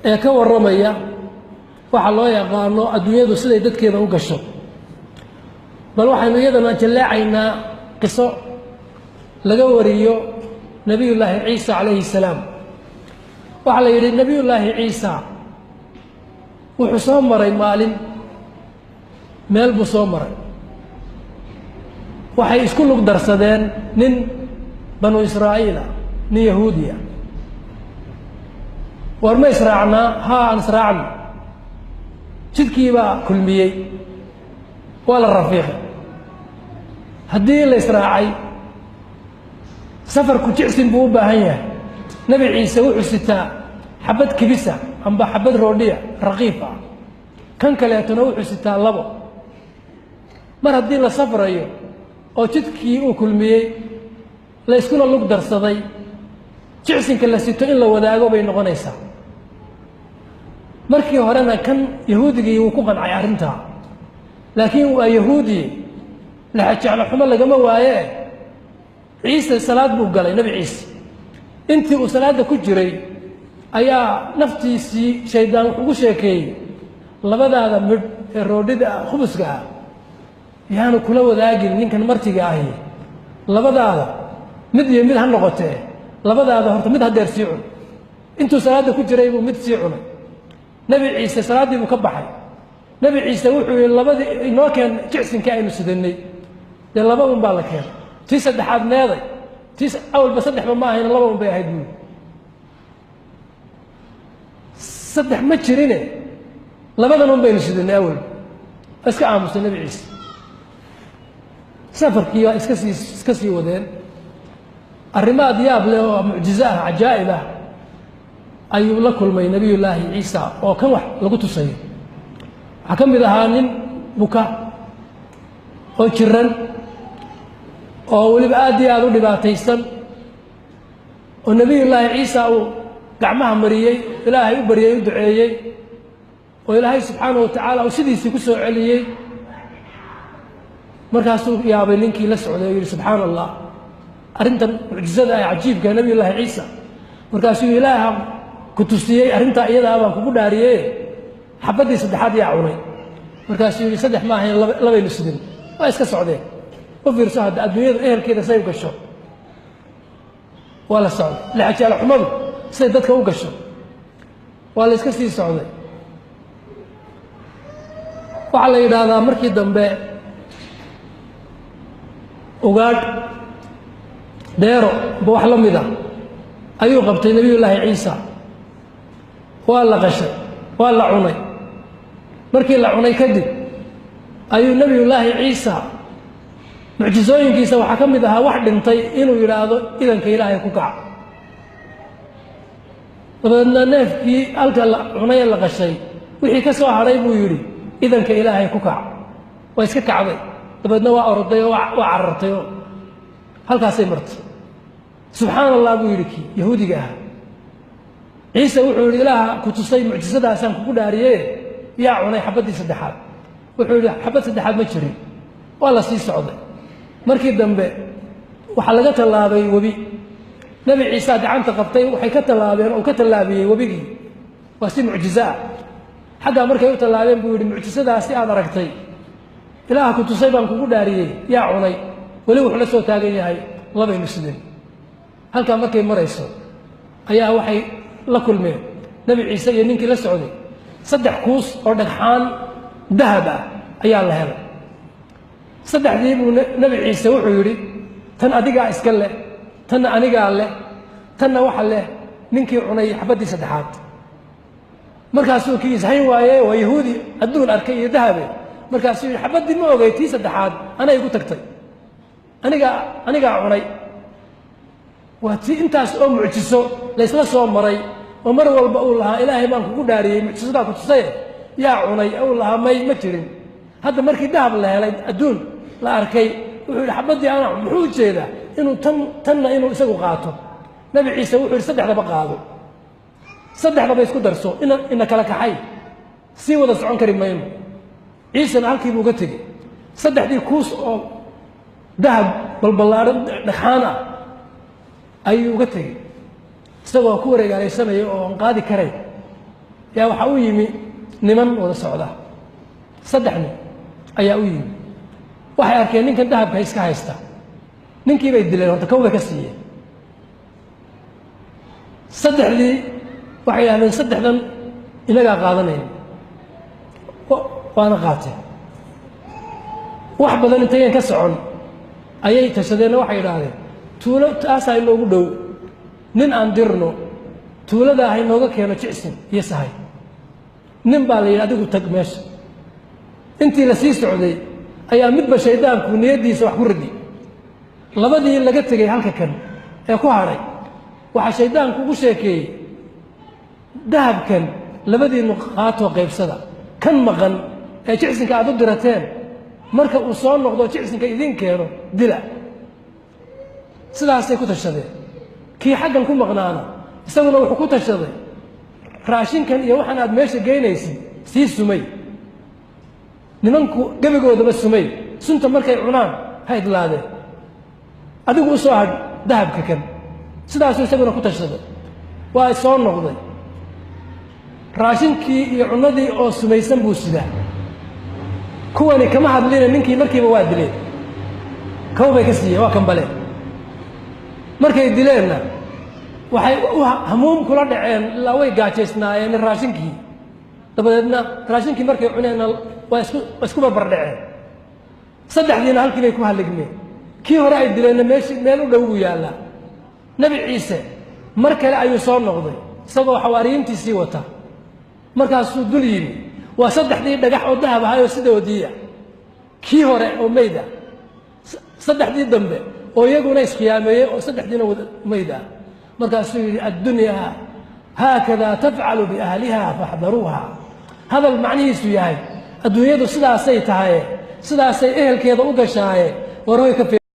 Ee ka warramaya waxa loo yaqaano adduunyadu siday dadkeeda u gasho. Bal waxaynu iyadana jalleecaynaa qiso laga wariyo Nebiyullaahi Ciisa calayhi salaam. Waxaa la yidhi Nebiyullaahi Ciisa wuxuu soo maray maalin, meel buu soo maray. Waxay isku lug darsadeen nin Banu Israa'iil ah, nin Yahuudiya. War ma israacnaa? Haa, aan israacno. Jidkii baa kulmiyey, waa la rafiiqay. Haddii la israacay, safarku jicsin buu u baahan yahay. Nebi Ciise wuxuu sitaa xabad kibisa amba xabad roodhiya raqiif ah, kan kaleetona wuxuu sitaa labo. Mar haddii la safrayo oo jidkii uu kulmiyey, la iskuna lug darsaday, jicsinka la sito in la wadaago bay noqonaysaa. Markii horena kan Yahuudigii wuu ku qancay arrintaa, laakiin waa Yahuudi, laxajeclo xumo lagama waaye. Ciise salaad buu galay. Nebi Ciise intii uu salaadda ku jiray ayaa naftiisii shaydaan wuxuu ugu sheekeeyey: labadaada midh ee roodhida ah, khubuska ah, yaanu kula wadaagin ninkan martiga ahi. Labadaada mid iyo mid ha noqotee, labadaada horta mid hadeer sii cun. Intuu salaadda ku jiray buu mid sii cunay. Nebi Ciise salaaddii buu ka baxay. Nebi Ciise wuxuu yihi: labadii inoo keen jicsinkii aynu sidanay. Dee laba un baa la keenay, tii saddexaad meeday? Tii awalba saddexba ma ahayn, laba un bay ahayd buui. Saddex ma jirine, labadan un baynu sidanay awalba. Waa iska aamusay Nebi Ciise. Safarkii waa iska sii wadeen. Arrimaad yaab leh oo mucjizo ah, cajaa'ib ah, ayuu la kulmay Nebiyullaahi Ciisa oo kan wax lagu tusayo. Waxaa ka mid ahaa nin buka oo jiran oo weliba aad iyo aada u dhibaataysan, oo Nebiyullaahi Ciisa uu gacmaha mariyey, Ilaahay u baryey, u duceeyey, oo Ilaahay subxaanahu watacaala uu sidiisii ku soo celiyey. Markaasuu yaabay ninkii la socday oo yidhi: subxaana Allah, arrintan mucjizada ah cajiibka Nebiyullaahi Ciisa. Markaasuu: Ilaaha ku tusiyey arrintaa iyadaa baan kugu dhaariye, xabaddii saddexaad yaa cunay? Markaasuu yidhi: saddex ma ahayn, labaynu sidin. Waa iska socdeen. U fiirso hadda adduunyadu ehelkeeda say u gasho. Waa la socday. Lexajaalo xumadu siday dadka u gasho. Waa la iska sii socday. Waxaa la yidhaahdaa markii dambe ugaadh deero ba wax la mid a ayuu qabtay Nebiyullaahi Ciisa. Waa la qashay, waa la cunay. Markii la cunay kadib ayuu Nebiyullaahi Ciisa mucjisooyinkiisa waxaa ka mid ahaa wax dhintay inuu yidhaahdo: idanka Ilaahay ku kaca. Dabadeedna neefkii halka la cunay ee la qashay wixii ka soo hadhay buu yidhi: idanka Ilaahay ku kaca. Waa iska kacday. Dabeedna waa oroday oo waa carartay oo halkaasay martay. Subxaana Allah, buu yidhi kii Yahuudiga ahaa. Ciise wuxuu yidhi: Ilaaha ku tusay mucjisadaasaan kugu dhaariye, yaa cunay xabaddii saddexaad? Wuxuu yidhi: xabad saddexaad ma jirin. Waa la sii socday. Markii dambe waxaa laga tallaabay webi. Nebi Ciisaa gacanta qabtay, waxay ka tallaabeen oo ka tallaabiyey webigii. Waa si mucjizo ah. Xaggaa markay u tallaabeen buu yidhi: mucjisadaasi aad aragtay, Ilaaha ku tusay baan kugu dhaariyey, yaa cunay? Weli wuxuu la soo taagan yahay labaynu sideen. Halkaa markay marayso ayaa waxay la kulmeen Nebi Ciise iyo ninkii la socday saddex kuus oo dhagxaan dahab ah ayaa la helay. Saddexdii buu Nebi Ciise wuxuu yidhi: tan adigaa iska leh, tanna anigaa leh, tanna waxa leh ninkii cunay xabaddii saddexaad. Markaasuu kii ishayn waaye, waa Yahuudi adduun arkay iyo dahabe. Markaasuu yidhi: xabaddii ma ogay, tii saddexaad anay igu tagtay, anigaa cunay. Waa tii intaas oo mucjiso laysla soo maray oo mar walba uu lahaa: Ilaahay baan kugu dhaariyey, mucjisadaa ku tusaye, yaa cunay? Uu lahaa: may, ma jirin. Hadda markii dahab la helay, adduun la arkay, wuxuu yidhi: xabaddii anaa. Muxuu ujeedaa? Inuu tan tanna inuu isagu qaato. Nebi Ciise wuxuu yidhi: saddexdaba qaado, saddexdaba isku darso, ina kala kaxay, sii wada socon kari mayno. Ciisena halkii buu uga tegey. Saddexdii kuus oo dahab balballaadhan dhagxaan ah ayuu uga tegey, isagoo ku wareegaalaysanaya oo aan qaadi karayn. Yaa waxaa u yimi niman wada socda, saddex nin ayaa u yimi. Waxay arkeen ninkan dahabka iska haysta. Ninkii bay dileen horta, kow bay ka siiyeen. Saddexdii waxay yidhahdeen, saddexdan inagaa qaadanayna. Waana qaateen. Wax badan intayan ka socon ayay tashadeenna. Waxay yidhaahdeen, tuulo taasaa inoogu dhow, nin aan dirno tuuladaa ha inooga keeno jicsin iyo sahay. Nin baa la yidhi, adigu tag meesha. Intii la sii socday ayaa midba shaydaanku niyaddiisa wax ku radi. Labadii laga tegey halka kan ee ku hadhay waxaa shaydaanku ugu sheekeeyey, dahabkan labadiinnu qaatoo qaybsada, kan maqan ee jicsinka aad u dirateen marka uu soo noqdo jicsinka idiin keeno dila. Sidaasay ku tashadeen. Kii xaggan ku maqnaana isaguna wuxuu ku tashaday, raashinkan iyo waxaan aad meesha geynaysid sii sumay, nimanku gebigoodaba sumay, sunta markay cunaan ha idlaadeen, adigu u soo hadh dahabka kan. Sidaasuu isaguna ku tashaday. Waa soo noqday, raashinkii iyo cunnadii oo sumaysan buu sidaa. Kuwani kama hadlina, ninkii markiiba waa dileen, kow bay ka siiyeen, waa kambale. Markay dileenna waxay u hamuum kula dhaceen, ilaa way gaajaysnaayeen raashinkii. Dabadeedna raashinkii markay cuneenna waa isku barbar dhaceen. Saddexdiina halkii bay ku halligmeen. Kii hore ay dileenna meeshi meel u dhow buu yaallaa. Nebi Ciise mar kale ayuu soo noqday isagoo xawaariyiintiisii wata. Markaasuu dul yimi, waa saddexdii dhagax oo dahab ahaayoo sidoodiiya, kii hore oo meyd ah, saddexdii dambe oo iyaguna iskhiyaameeyey oo saddexdiina wada meyd ah. Markaasuu yidhi, addunyaa haakada tafcalu biahliha faxdaruuha. Hadal macnihiisu yahay, adduunyadu sidaasay tahaye, sidaasay ehelkeeda u gashaaye, warhoy ka.